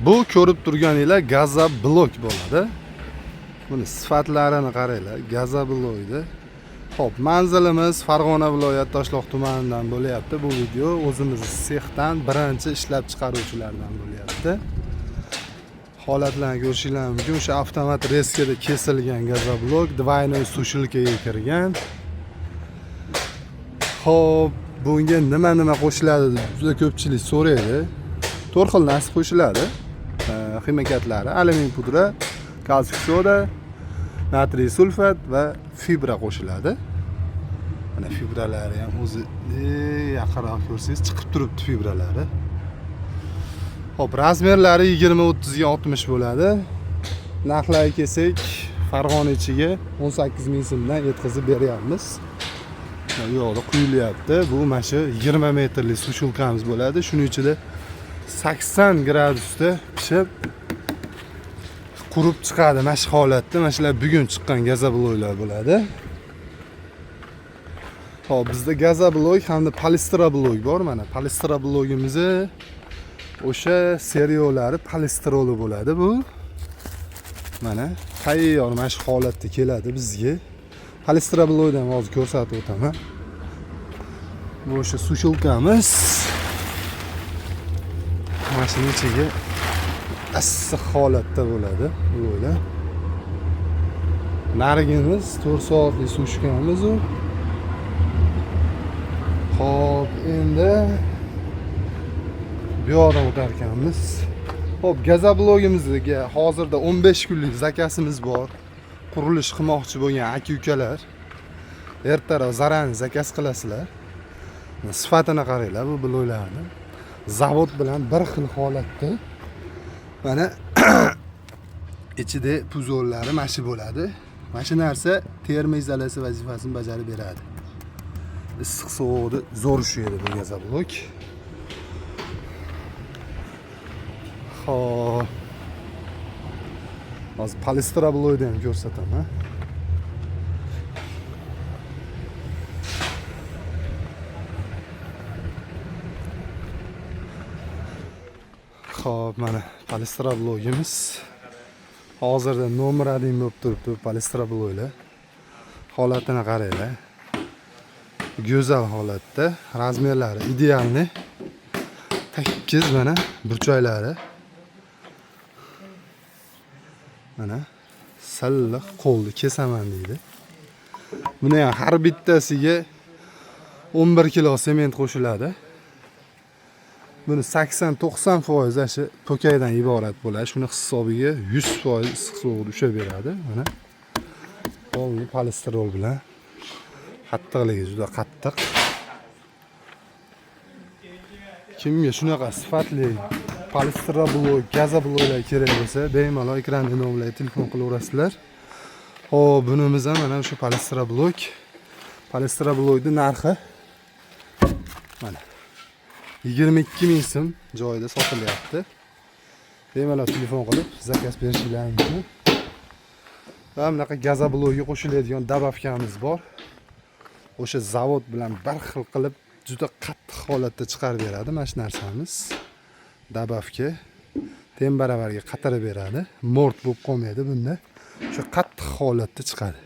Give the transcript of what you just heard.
Bu ko'rib turganinglar gazoblok bo'ladi. Buni sifatlarini qaranglar, gazoblokni. Xo'p, manzilimiz Farg'ona viloyati Toshloq tumanidan bo'lyapti. Bu video o'zimiz sexdan birinchi ishlab chiqaruvchilardan bo'lyapti. Holatlarni ko'rishinglar mumkin. O'sha avtomat reskada kesilgan gazoblok двойной сушилка ga kirgan. Xo'p, bunga nima qo'shiladi deb juda ko'pchilik so'raydi. To'rt xil narsa qo'shiladi. Ximikatlari alyumin pudra, kalsiy soda, natriy sulfat va fibra qo'shiladi. Mana fibralari ham o'zi yaqinroq ko'rsangiz chiqib turibdi fibralari. Xo'p, razmerlari 20 30 ga 60 bo'ladi. Narxlarga kelsak, Farg'ona ichiga 18 ming so'mdan yetkazib beryapmiz. U yoqda quyilyapti. Bu mana shu 20 metrli сушилка miz bo'ladi. Shuning ichida 80 gradusda pishib qurib chiqadi mana shu holatda. Mana shular bugun chiqqan gazobloklar bo'ladi. Xo'p, bizda gazoblok hamda polistiroblok bor mana. Polistiroblogimizni o'sha seriyolari polistiroli bo'ladi bu. Mana tayyor mana shu holatda keladi bizga. Polistiroblokni ham hozir ko'rsatib o'taman. Bu o'sha сушилка miz. Mana shuni ichiga issiq holatda bo'ladi bloklar. Narigimiz 4 soatlik сушка miz u. Xo'p, endi bu yoqdan o'tar ekanmiz. Xo'p, gazoblogimizga hozirda 15 kunlik zakazimiz bor. Qurilish qilmoqchi bo'lgan aka-ukalar ertaroq заранее zakaz qilasizlar. Sifatini qaranglar bu bloklarni. Zavod bilan bir xil holatda. Mana ichida пузырь lari mana shu bo'ladi. Mana shu narsa termoizolyatsiya vazifasini bajarib beradi. Issiq sovuqni zo'r ushlaydi bu gazoblok. Xo'p. Hozir polistiroblokni ham ko'rsataman. Xo'p, mana polistiroblogimiz hozirda nomer 1 bo'lib turibdi bu polistirobloklar. Holatini qaranglar. Go'zal holatda, razmerlari идеальный. Tekis mana burchaklari. Mana silliq qo'lni kesaman deydi. Buni ham har bittasiga 11 kilo sement qo'shiladi. Buni 80-90% shu po'kaydan iborat bo'ladi. Shuni hisobiga 100% issiq sovuqni ushlab beradi. Mana polni polistirol bilan qattiqligi juda qattiq. Kimga shunaqa sifatli polistiroblok, gazobloklar kerak bo'lsa, bemalol ekranda nomerlarga telefon qilaverasizlar. Xo'p, bunimiz ham mana shu polistiroblok. Polistiroblokning narxi mana 22 ming so'm joyida sotilyapti. Bemalol telefon qilib zakaz berishinglar mumkin. Va bunaqa gazoblokka qo'shiladigan добавка miz bor. O'sha zavod bilan bir xil qilib juda qattiq holatda chiqarib beradi mana shu narsamiz. Добавка teng baravarga qatarib beradi. Mo'rt bo'lib qolmaydi bunda. O'sha qattiq holatda chiqadi.